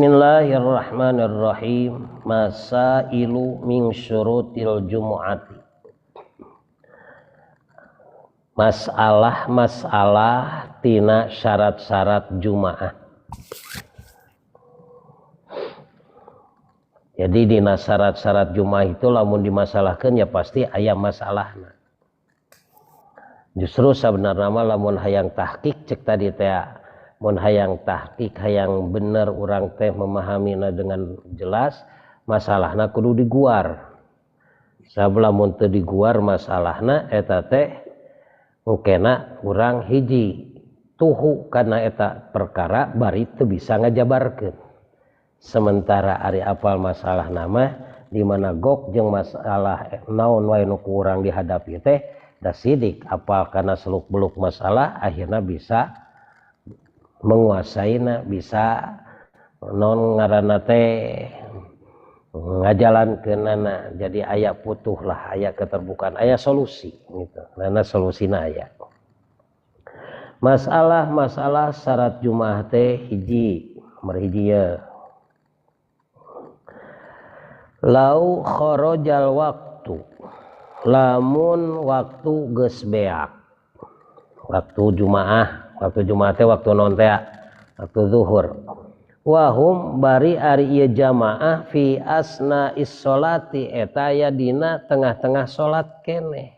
Bismillahirrahmanirrahim. Masailu min syurutil jumu'ati. Masalah-masalah tina syarat-syarat jumaah. Jadi dina syarat-syarat jumaah itu lamun dimasalahkeun ya pasti aya masalahna. Justru sabenerna mah lamun hayang tahqiq cek tadi teh, mun hayang tahqiq hayang bener urang teh memahamina dengan jelas, masalahna kudu diguar. Sabab lamun teu diguar masalahna eta teh engkena urang hiji tuhu kana eta perkara bari teu bisa ngajabarkeun. Sementara ari apal masalah nama di mana gok jeung masalah naon wae nu ku urang dihadapi teh da sidik apal kana seluk-beluk masalah akhirna bisa menguasaina, bisa non ngaranna teh ngajalankeunana. Jadi aya putuh lah, aya keterbukaan, aya solusi gitu. Karena solusina aya. Masalah-masalah syarat jumaah teh hiji, nomor hiji ye. Lau kharajal waktu, lamun waktu geus beak, waktu jumaah, waktu jumaah teh waktu naon teh, waktu zuhur. Wahum bari ari ieu jamaah fi asna is-sholati eta aya dina tengah-tengah salat keneh.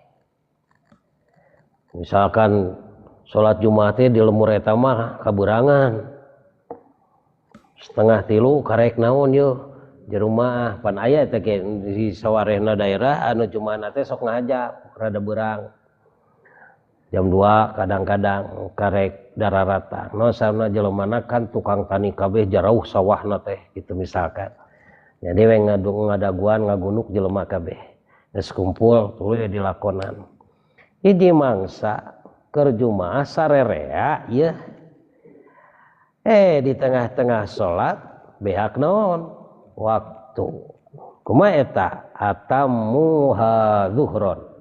Misalkan salat jumaah teh di lemur eta mah kaburangan 2:30 karek naon yeuh jerumah pan aya teh ge di sawarehna daerah anu jumaahna teh sok ngajak rada beurang jam 2 kadang-kadang karek dararata. No sarna jelemana kan tukang tani kabeh jarauh sawahna teh gitu misalkan. Jadi we ngadaguan ngagunuk jelema kabeh. Geus kumpul tuluy dilakonan. Hiji mangsa keur jumaah sarerea yeuh. Di tengah-tengah salat beak naon? Waktu. Kumaha eta? Atamuha zuhron.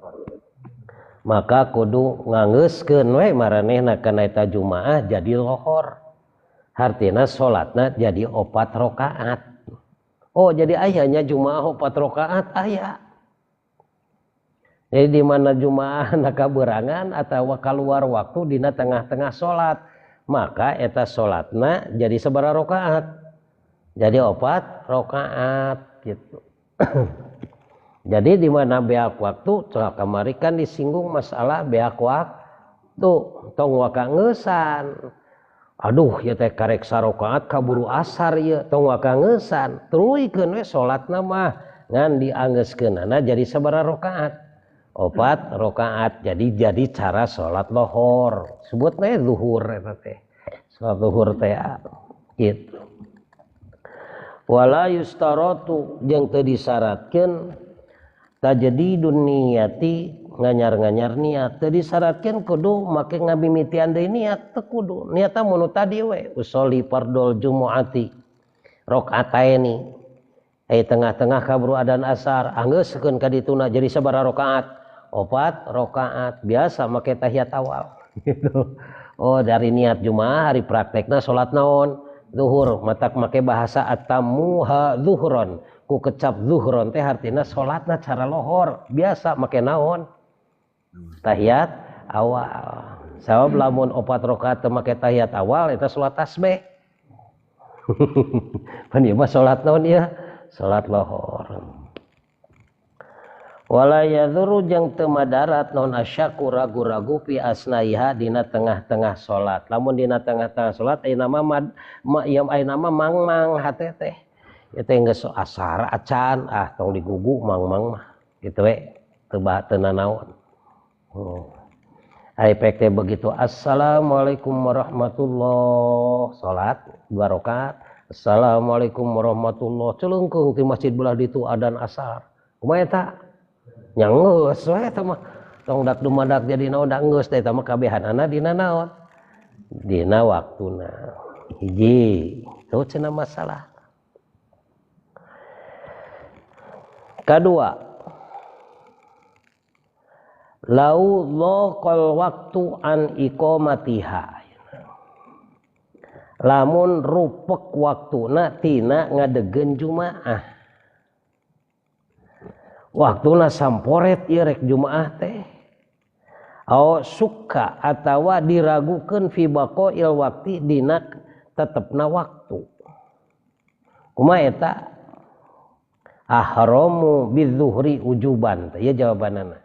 Maka kudu nganggeuskeun we maranehna kana eta jumaah jadi lohor. Hartina salatna jadi 4 rakaat. Oh, jadi ayahnya jumaah 4 rakaat aya. Jadi di mana jumaah na kaberangan atawa keluar waktu dina tengah-tengah salat, maka eta salatna jadi sabaraha rakaat? Jadi 4 rakaat gitu. Jadi di mana beak waktu, soal kamari kan disinggung masalah beak waktu, tong waka ngeusan. Aduh, ya teh karek sarokaat kaburu asar ieu, tong waka ngeusan. Tuluykeun we salatna mah ngan dianggeuskeunana jadi sabaraha rakaat? 4 rakaat. Jadi cara salat lohor. Sebutna zuhur eta teh. Salat zuhur teh gitu. Wala yustaratu jeung teu disyaratkeun tajdidun niyati nganyar-nganyar niat. Teu disyaratkeun kudu make ngamimitian deui niat, teu kudu. Niatna mun tadi we usolli fardhol jumu'ati rakaataini. Tengah-tengah kaburu adan asar anggeuskeun ka dituna jadi sabaraha rakaat? 4 rakaat. Biasa make tahiyat awal gitu. Oh, dari niat jumaah hari praktekna salat naon? Zuhur. Matak make bahasa atamuha zuhron. Ku kecap zuhron teh artina salatna cara lohor. Biasa make naon? Tahiyat awal. Sabab lamun 4 rakaat teu make tahiyat awal eta salat tasbih. Pan ieu mah salat naon ieu? Salat lohor. Wala yadhuru jeung teu madarat naon asyaku ragu-ragu fi asnaiha dina tengah-tengah salat. Lamun dina tengah-tengah salat ayeuna mah ayeuna mah mangmang hate teh. Ieu teh geus asar acan ah tong digugu mangmang mah kitu we teu teu nanaon. Ari pek teh begitu assalamualaikum warahmatullah salat 2 rakaat. Assalamualaikum warahmatullah celungkeung ti masjid belah ditu adan asar. Kumaha eta? Nya geus we eta mah tong dak dumadak jadi naon da geus teh eta mah kabehanana dina naon? Dina waktuna. Hiji, itu cenah masalah. Kedua, lau dhaqal waktu an iqamatiha. Lamun rupek waktuna tina ngadegen jumaah. Waktuna samporet ieu rek jumaah teh. Aw suka atawa diragukeun fi baqail waqti dina tetepna waktu. Kumaha eta? Ahramu bidzuhri ujuban. Ieu jawabanana.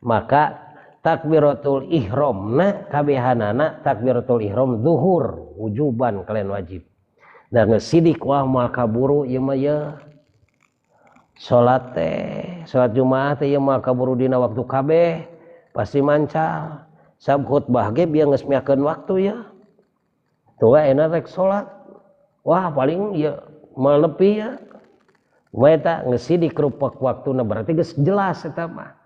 Maka takbiratul ihramna kabehanana takbiratul ihram zuhur wujuban kalian wajib. Da geus sidik wah moal kaburu ieu mah ye. Salat teh, salat Jumaah teh ieu moal kaburu dina waktu kabeh, pasti mancal. Sab khutbah ge bieu geus miakeun waktu ya. Tuh we enak rek salat. Wah paling ieu moal nepi ya. Kumaha eta geus sidik rupek waktuna berarti geus jelas eta mah.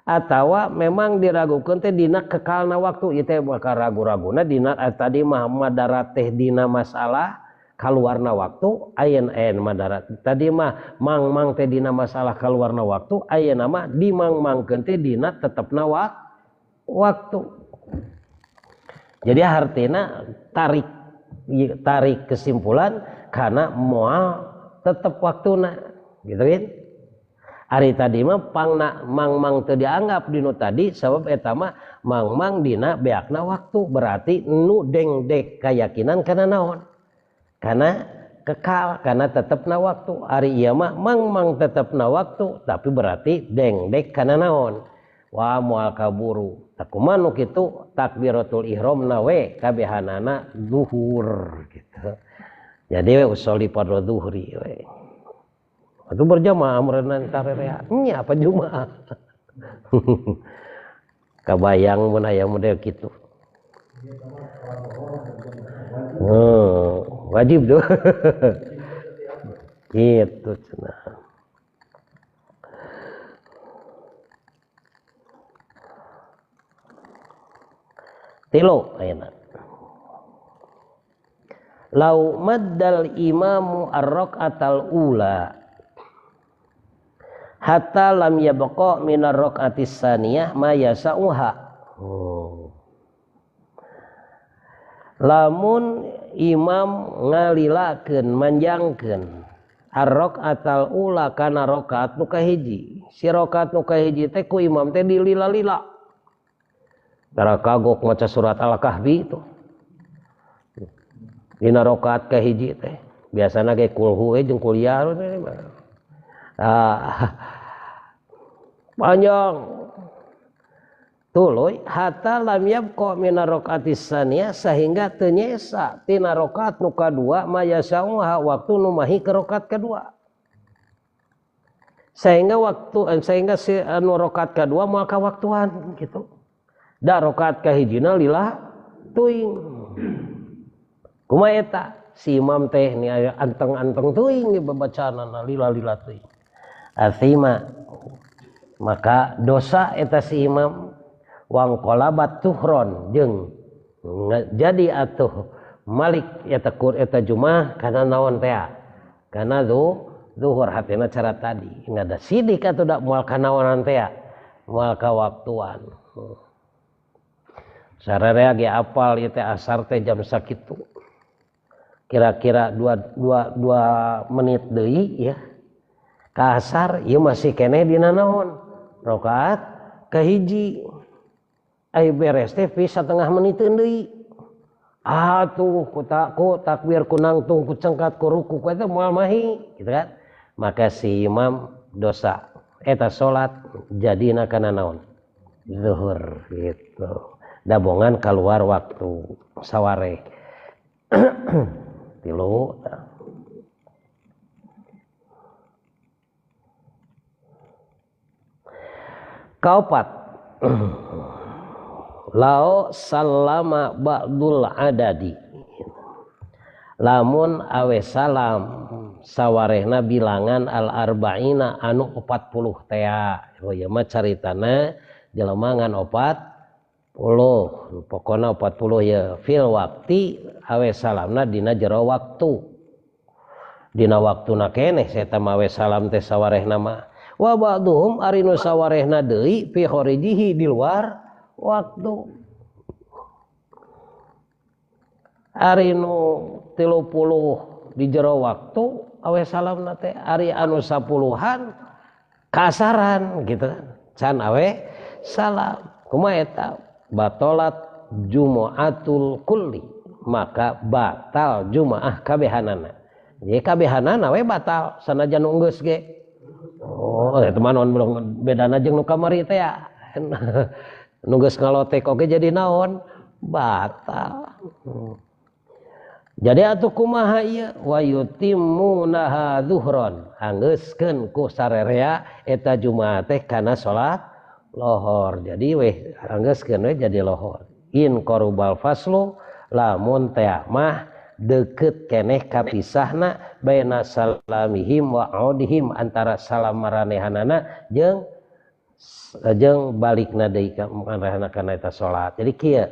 Atawa memang diragukeun teh dina kekalna waktu ieu teh bakal ragu-raguna dina tadi mah madarat teh dina masalah kaluarna waktu ayeuna aya madarat tadi mah mang-mang teh dina masalah kaluarna waktu ayeuna mah dimang-mangkeun teh dina tetepna waktu. Jadi hartina tarik kesimpulan karena moal tetep waktuna gitu kan. Ari tadi mah pangna mang-mang teu dianggap dinu tadi sabab eta mah mang-mang dina beakna waktu berarti nu dengdek kayakinan kana naon? Kana kekal, kana tetepna waktu. Ari ieu mah mang-mang tetepna waktu tapi berarti dengdek kana naon? Wah moal kaburu. Tah kumaha nu kitu takbiratul ihramna we kabehanana zuhur gitu. Jadi we usolli fardhu zuhri we. Itu berjamaah merenang tarerea. Nya apa jumaah. Kabayang mun aya model kitu. Wajib tuh. Gitu cenah. Tilu ayeuna. Lau maddal imamu ar-rak'atal ula hatta lam yabqa minar rak'atis saniyah ma yasauha. Lamun imam ngalilakeun manjangkeun ar-rak'atal ula kana rakaat nu kahiji. Si rakaat nu kahiji teh ku imam teh dilila-lila. Tara kagok maca surat Al-Kahfi itu. Dina rakaat kahiji teh biasana ge kulhu we jeung kuliah teh. Panjang tuluy hatta lam yabqa min rakaatis saniyah sehingga teu nyesa tina rakaat nu kadua mayasauha waktu nu mahi ke rakaat kadua sehingga waktu sehingga si anu rakaat kadua moal kawaktuan gitu da rakaat kahijina lila teuing kumaha eta si imam teh ni aya anteng-anteng teuing babacaanana lila-lila teuing. Athima maka dosa eta si imam wangqalabat tuhron jeung jadi atuh malik eta kur eta jumaah kana naon teh kana zuhur hatina cara tadi ngada sidik atuh da moal kanaonan teh moal kawaktuan. Sararea ge apal ieu teh asar teh jam sakitu kira-kira 2 menit deui ya. Kasar ieu masih keneh dina naon rakaat kahiji ai beres teh fi satengah meniteun deui atuh ku takbir ku nangtung ku cengkat ku ruku ku eta moal mahi gitu kan. Maka si imam dosa eta salat jadina kana naon zuhur gitu dabongan keluar waktu saware. Tilu kaopat lao salama ba'dul adadi lamun awe salam sawarehna bilangan al arba'ina anu 40 tea. Oh ieu mah caritana jelema ngan 40 pokona 40 ya fil waqti awe salamna dina jero waktu dina waktuna keneh eta mah awe salam teh sawarehna mah. Wa ba'duhum ari nu sawarehna deui fi kharijihi di luar waktu. Ari nu 30 di jero waktu awe salamna teh, ari anu 10-an kasaran gitu kan. Can awe salam. Kumaha eta? Batalat jumu'atul kulli, maka batal jumaah kabehanana. Jadi kabehanana we batal sanajan nu geus ge. Oh, eta mah naon bedana jeung nu kamari teh ya. Nu geus ngalotek oge jadi naon? Batal. Jadi atuh kumaha ieu? Wa yutimmunaha zuhron. Anggeuskeun ku sarerea eta jumaah teh kana salat lohor. Jadi weh anggeuskeun we jadi lohor. In qarubal faslu lamun teh mah deket keneh kapisahna baina salamihim wa audihim, antara salam maranehanana jeung balikna deui ka maranehana kana eta salat. Jadi kieu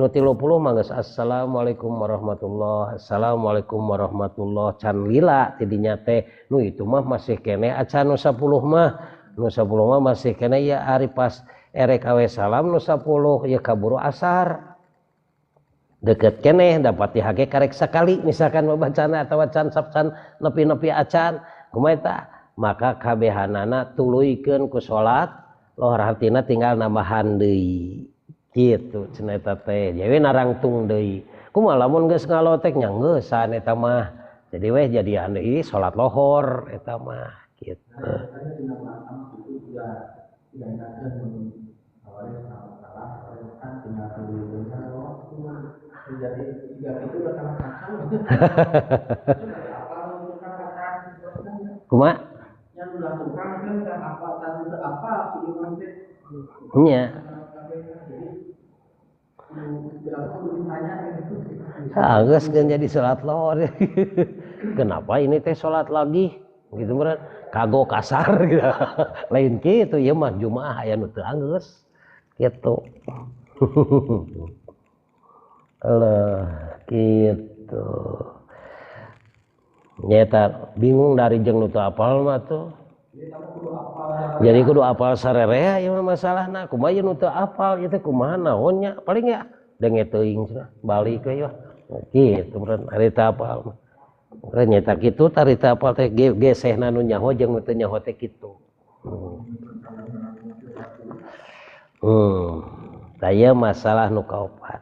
nu 30 mah geus assalamualaikum warahmatullah, assalamualaikum warahmatullah, can lila tidinya teh. Nu itu mah masih keneh acan nu 10 mah, nu 10 mah masih keneh ya ari pas erek awe salam nu 10 ya kaburu asar. Deket keneh dapat dihage karek sakali misalkan babacana atawa can sapcan nepi-nepi acan kumaha eta, maka kabehanana tuluykeun ku salat lohor, hartina tinggal nambahan deui kitu cenah eta teh. Jadi narangtung deui kumaha lamun geus ngalotek nya geusan eta mah, jadi weh jadian deui salat lohor eta mah kitu. Jadi tiga itu udah kalah kacau. Kumaha? Yang udah tukang kan kan apa kan udah apa si imam teh. Nya. Ah, geus kan jadi salat lohor. Kenapa ini teh salat lagi? Gitu meureun kagok kasar gitu. Lain kitu ieu mah jumaah aya nu teu anggeus. Kitu. Alah, gitu. Nyata bingung dari jeung nu teu apal mah tuh. Jadi kudu apal sarerea ieu mah masalahna. Kumaha ieu nu teu apal ieu teh kumaha naon nya? Paling ya denge teuing cenah balik we yeuh. Kitu meureun ari teu apal mah. Meureun nyata kitu tari teu apal teh gesehna nu nyaho jeung nu teu nyaho teh kitu. Tah ieu masalah nu kaopat.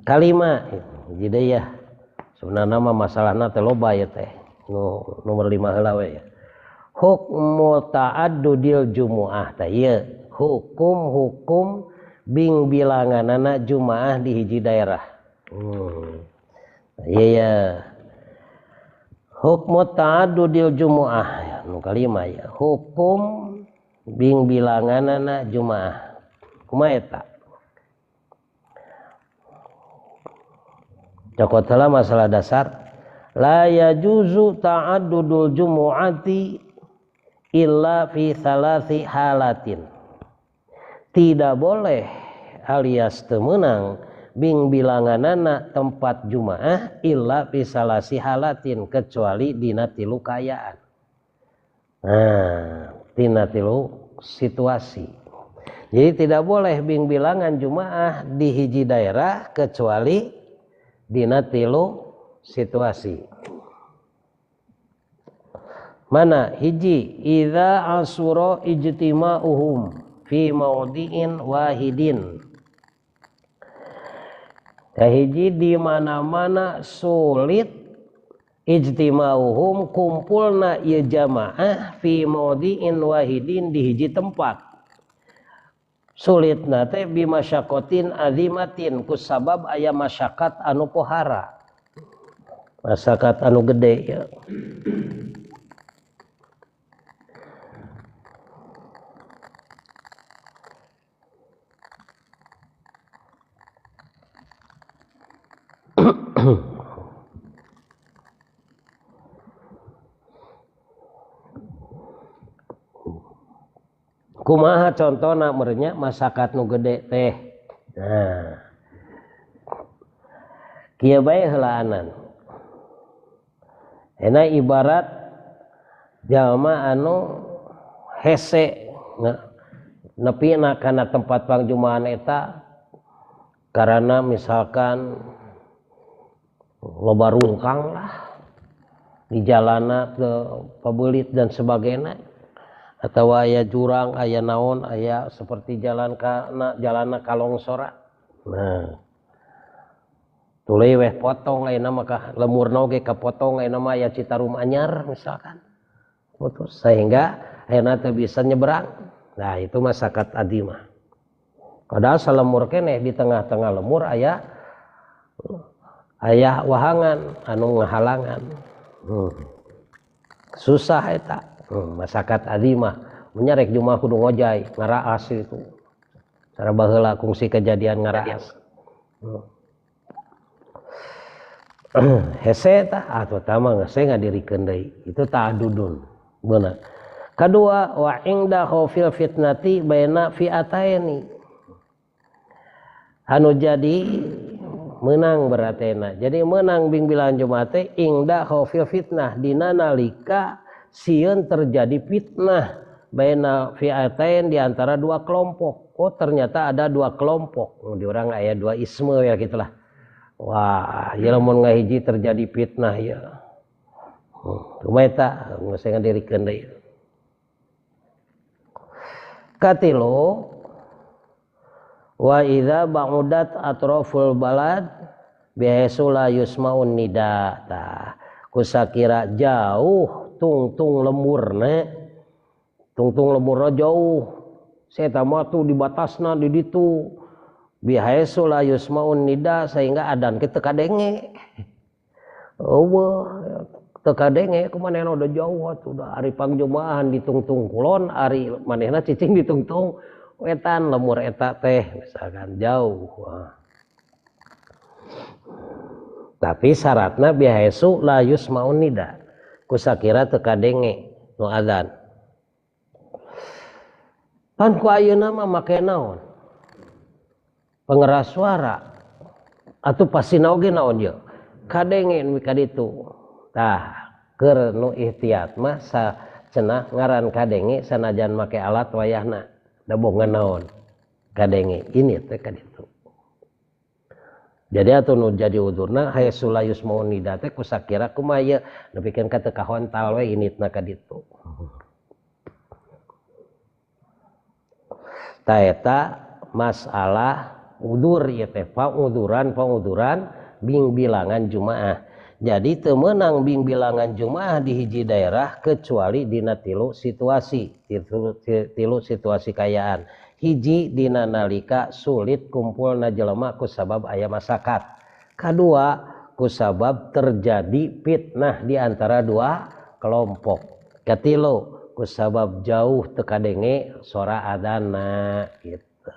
Kalima jadi ya sebenarnya mah masalahna teh loba ya teh nu nomor 5 heula we ya. Hukmu ta'addudil jumu'ah teh ieu hukum-hukum bing bilanganana jumaah di hiji daerah. Ieu ya. Hukmu ta'addudil jumu'ah nu kalima ya. Hukum bing bilanganana jumaah. Kumaha eta? Cokot heula masalah dasar. La yajuzu ta'addudul jumu'ati illa fi thalathi halatin. Tidak boleh alias temenang bing bilanganana tempat jumaah illa fi salasi halatin, kecuali dina tilu kaayaan. Nah, dina tilu situasi. Jadi tidak boleh bing bilangan jumaah di hiji daerah kecuali dina tilu situasi. Mana hiji, idza asura ijtima'uhum fi maudi'in wahidin. Hiji di mana-mana sulit ijtima'uhum kumpulna ieu jamaah fi maudi'in wahidin di hiji tempat. Sulitna teh bimasyakotin azimatin kusabab aya masyakat anu pohara, masyakat anu gede ya. Kumaha contona merenya masakat nu gede teh. Nah, kieu bae heulaanan. Ena ibarat jalma anu hese nepina kana tempat pangjumahan eta Karena misalkan loba rungkang lah di jalana ke pabelit dan sebagainya, atau aya jurang, aya naon, aya seperti jalan kana jalana kalongsora. Nah, tuluy weh potong ayeuna mah lemurna oge kapotong, ayeuna mah aya Citarum anyar misalkan. Putus sehingga ayeuna teu bisa nyebrang. Nah, itu masakat adimah. Padahal salemur keneh di tengah-tengah lemur aya wahangan anu ngahalangan. Susah eta. Masakat adimah menyarek jumaah kudu ngojay ngaraas itu. Cara baheula kungsi kejadian ngaraas. Hese tah atuh tah mah geus ngadirikeun deui. Itu ta'adudun. Bener. Kedua, wa inda khaufil fitnati baina fi'ataini. Anu jadi menang beratena. Jadi menang bingbilan Jumat teh ingda khaufil fitnah dina nalika sieun terjadi fitnah baina fi'atain di antara dua kelompok. Oh, ternyata ada dua kelompok. Di orang aya dua isme ya gitulah. Wah, ya lamun ngahiji terjadi fitnah ya. Kumaha eta geus ngadirikeun deui. Katilu, wa idza ba'udat atraful balad bihaitsu la yusma'un nida. Tah, kusakira jauh tungtung lemurna, tungtung lemurna jauh. Saya mah tuh di batasna di ditu. Bihaitsu la yusma'un nida sehingga adan kita kadenge. Eueuh, teu kadenge kumanehna udah jauh atuh da ari pangjumaahan di tungtung kulon, ari manehna cicing di tungtung wetan lemur eta teh misalkan jauh. Wah. Tapi syaratna bihaitsu la yusma'un nida. Kusakira teu kadenge nu adzan. Pan ku ayeuna mah make naon? Pengeras suara. Atuh pasina oge naon ye? Kadenge nu ka ditu. Tah, keur nu ihtiyat mah cenah ngaran kadenge sanajan make alat wayahna. Da boga naon? Kadenge ini teh ka ditu. Jadi atuh nu jadi udurna haitsu la yusma'un nida teh kusakira kumaha ieu nepikeun ka teu kahontal we initna ka ditu. Tah eta masalah udur ieu teh panguduran bingbilangan jumaah. Jadi teu meunang bingbilangan jumaah di hiji daerah kecuali dina tilu situasi, tilu situasi kayaan. Hiji dina nalika sulit kumpulna jelema kusabab aya masakat. Kadua kusabab terjadi fitnah di antara dua kelompok. Katilu kusabab jauh teu kadenge sora adana gitu.